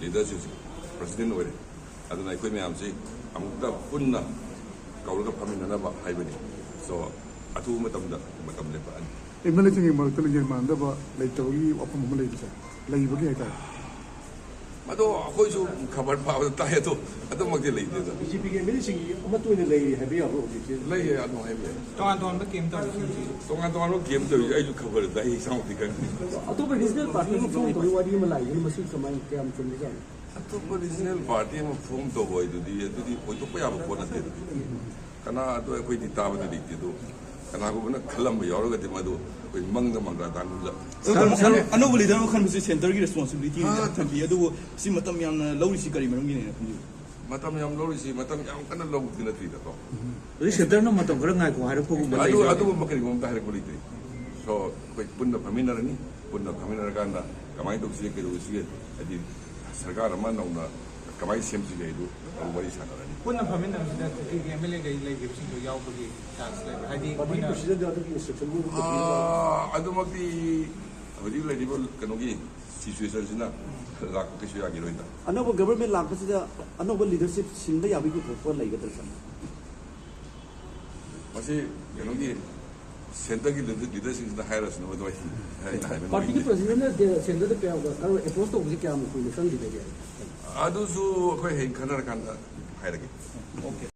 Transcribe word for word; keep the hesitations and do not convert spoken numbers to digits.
ꯂꯤꯗꯔꯁꯤꯡꯁꯤ president ꯑꯣꯏꯔꯦ꯫ ꯑꯗꯨꯅ ꯑꯩꯈꯣꯏ ꯃꯌꯥꯝꯁꯤ ꯑꯃꯨꯛꯇ ꯄꯨꯟꯅ ꯀꯧꯔꯒ ꯐꯝꯃꯤꯟꯅꯅꯕ ꯍꯥꯏꯕꯅꯤ꯫ ꯁꯣ ꯑꯊꯨꯕ ꯃꯇꯝꯗ ꯃꯇꯝ ꯂꯦꯞꯄꯛꯑꯅꯤ꯫ ꯑꯦꯝ ꯑꯦꯜ ꯑꯦꯁꯤꯡꯒꯤ ꯃꯥꯟꯅꯗꯕ ꯂꯩꯇꯕꯒꯤ ꯋꯥꯐꯝ ꯑꯃ ꯂꯩꯕꯁꯦ, ꯂꯩꯕꯒꯤ ꯍꯥꯏꯇꯥꯔꯦ꯫ ꯃꯗꯣ ꯑꯩꯈꯣꯏꯁꯨ ꯈꯕꯔ ꯄꯥꯕꯗ ꯇꯥꯏ, ꯑꯗꯣ ꯑꯗꯨꯃꯛꯇꯤ ꯂꯩꯇꯦꯗ꯫ ꯕꯤ ꯖꯦ ꯄꯤꯒꯤ ꯑꯦꯝ ꯑꯦꯜ ꯑꯦꯁꯤꯡꯒꯤ ꯑꯃꯠꯇ ꯑꯣꯏꯅ ꯂꯩꯔꯤ ꯍꯥꯏꯕ ꯌꯥꯕ꯭ꯔꯣ ꯍꯧꯖꯤꯛꯁꯦ? ꯂꯩꯌꯦ, ꯑꯗꯨꯝ ꯍꯥꯏꯕ ꯌꯥꯏ꯫ ꯇꯣꯉꯥꯟ ꯇꯣꯉꯥꯟꯕ ꯀꯦꯝ ꯇꯧꯔꯤꯁꯤꯡꯁꯤ ꯇꯣꯉꯥꯟ ꯇꯣꯉꯥꯟꯕ ꯀꯦꯝ ꯇꯧꯔꯤꯁꯦ ꯑꯩꯁꯨ ꯈꯕꯔ ꯇꯥꯏ, ꯏꯁꯥꯃꯛꯇꯤ ꯈꯪꯗꯦ꯫ ꯑꯇꯣꯞꯄ ꯔꯤꯖꯅꯦꯜ ꯄꯥꯔꯇꯤ ꯑꯃ ꯐꯣꯝ ꯇꯧꯕꯒꯤ ꯋꯥꯔꯤ ꯑꯃ ꯂꯥꯛꯏꯗꯨꯅ ꯃꯁꯤ ꯀꯃꯥꯏꯅ, ꯀꯌꯥꯝ ꯆꯨꯝꯃꯤꯖꯥꯠꯅꯣ? ꯑꯇꯣꯞꯄ ꯔꯤꯖꯅꯦꯜ ꯄꯥꯔꯇꯤ ꯑꯃ ꯐꯣꯝ ꯇꯧꯕ ꯍꯥꯏꯗꯨꯗꯤ ꯑꯗꯨꯗꯤ ꯑꯣꯏꯊꯣꯛꯄ ꯌꯥꯕ ꯄꯣꯠ ꯅꯠꯇꯦ꯫ ꯑꯗꯨꯗꯤ ꯀꯅꯥ, ꯑꯗꯨ ꯑꯩꯈꯣꯏꯗꯤ ꯇꯥꯕꯗꯤ ꯂꯩꯇꯦ꯫ ꯑꯗꯨ ꯀꯅꯥꯒꯨꯝꯕꯅ ꯈꯜꯂꯝꯕ ꯌꯥꯎꯔꯒꯗꯤ ꯃꯗꯨ ꯑꯩꯈꯣꯏ ꯃꯪꯗ ꯃꯪꯒ꯭ꯔꯥ ꯗꯥꯟꯒꯨꯝꯗ ꯑꯅꯧꯕ ꯂꯤꯗꯔ ꯑꯃ ꯈꯟꯕꯁꯦ ꯁꯦꯟꯇꯔꯒꯤ ꯔꯦꯁꯄꯣꯟꯁꯤꯕꯤꯂꯤꯇꯤ ꯊꯝꯕꯤ꯫ ꯑꯗꯨꯕꯨ ꯁꯤ ꯃꯇꯝ ꯌꯥꯝꯅ ꯂꯧꯔꯤꯁꯤ ꯀꯔꯤ ꯃꯔꯝꯒꯤꯅꯦꯅ ꯈꯟꯕꯤꯕ? ꯃꯇꯝ ꯌꯥꯝ ꯂꯧꯔꯤꯁꯤ ꯃꯇꯝ ꯌꯥꯝ ꯀꯟꯅ ꯂꯧꯕꯗꯤ ꯅꯠꯇ꯭ꯔꯤꯗꯀꯣ꯫ ꯑꯗꯩ ꯁꯦꯟꯇꯔꯅ ꯃꯇꯝ ꯈꯔ ꯉꯥꯏꯈꯣ ꯍꯥꯏꯔꯛꯄꯒꯨꯝꯕ ꯑꯗꯨ ꯂꯩꯕ꯭ꯔꯥ? ꯑꯗꯨꯒꯨꯝꯕ ꯀꯔꯤꯒꯨꯝꯕ ꯑꯝꯇ ꯍꯥꯏꯔꯛꯄ ꯂꯩꯇ꯭ꯔꯤ꯫ ꯁꯣ ꯑꯩꯈꯣꯏ ꯄꯨꯟꯅ ꯐꯝꯃꯤꯟꯅꯔꯅꯤ, ꯄꯨꯟꯅ ꯐꯝꯃꯤꯟꯅꯔꯀꯥꯟꯗ ꯀꯃꯥꯏꯅ ꯇꯧꯁꯤꯒꯦ, ꯀꯩꯗꯧꯁꯤꯒꯦ, ꯍꯥꯏꯗꯤ ꯁꯔꯀꯥꯔ ꯑꯃ ꯅꯧꯅ ꯀꯃꯥꯏꯅ ꯁꯦꯝꯁꯤꯒꯦ ꯍꯥꯏꯗꯨ ꯑꯗꯨ ꯋꯥꯔꯤ ꯁꯥꯟꯅꯔꯅꯤ꯫ ꯄꯨꯟꯅ ꯐꯝꯃꯤꯟꯅꯕꯁꯤꯗ ꯀꯨꯀꯤꯒꯤ ꯑꯦꯝ ꯑꯦꯜ ꯑꯦꯈꯩ ꯂꯩꯈꯤꯕꯁꯤꯡꯗꯣ ꯌꯥꯎꯕꯒꯤ ꯆꯥꯟꯁ ꯂꯩꯕ꯭ꯔꯥ? ꯍꯥꯏꯗꯤ ꯄꯥꯔꯇꯤ ꯃꯣꯏꯅ ꯄ꯭ꯔꯁꯤꯗꯦꯟꯗ ꯑꯗꯨꯒꯤ ꯏꯟꯁꯇ꯭ꯔꯛꯁꯟꯒꯨꯝꯕ ꯑꯥ, ꯑꯗꯨꯃꯛꯇꯤ ꯍꯧꯖꯤꯛ ꯂꯩꯔꯤꯕ ꯀꯩꯅꯣꯒꯤ ꯁꯤꯆꯨꯋꯦꯁꯟꯁꯤꯅ ꯂꯥꯛꯄ ꯀꯩꯁꯨ ꯌꯥꯈꯤꯔꯣꯏꯗ꯫ ꯑꯅꯧꯕ ꯒꯕꯔꯃꯦꯟ ꯂꯥꯛꯄꯁꯤꯗ ꯑꯅꯧꯕ ꯂꯤꯗꯔꯁꯤꯞ ꯁꯤꯟꯕ ꯌꯥꯕꯒꯤ ꯄꯨꯊꯣꯛꯄ ꯂꯩꯒꯗ꯭ꯔꯥ, ꯁꯥꯔ? ꯃꯁꯤ ꯀꯩꯅꯣꯒꯤ ꯁꯦꯟꯇꯔꯒꯤ ꯂꯤꯗꯔꯁꯤꯡꯁꯤꯅ ꯍꯥꯏꯔꯁꯅꯨ, ꯑꯗꯨ ꯑꯩ ꯍꯥꯏꯕ ꯄꯥꯔꯇꯤꯒꯤ ꯅꯨꯡꯉꯥꯏꯇꯦ꯫ ꯄ꯭ꯔꯁꯤꯗꯦꯟꯅ ꯁꯦꯟꯇꯔꯗ ꯀꯌꯥ ꯀꯔꯣ ꯑꯦꯄ꯭ꯔꯣꯁ ꯇꯧꯕꯁꯤ ꯀꯌꯥꯝ ꯀꯨꯏꯅ ꯆꯪꯈꯤꯗꯒꯦ? ꯑꯗꯨꯁꯨ ꯑꯩꯈꯣꯏ ꯍꯌꯦꯡ ꯈꯟꯅꯔꯀꯥꯟꯗ ꯍꯥꯏꯔꯒꯦ꯫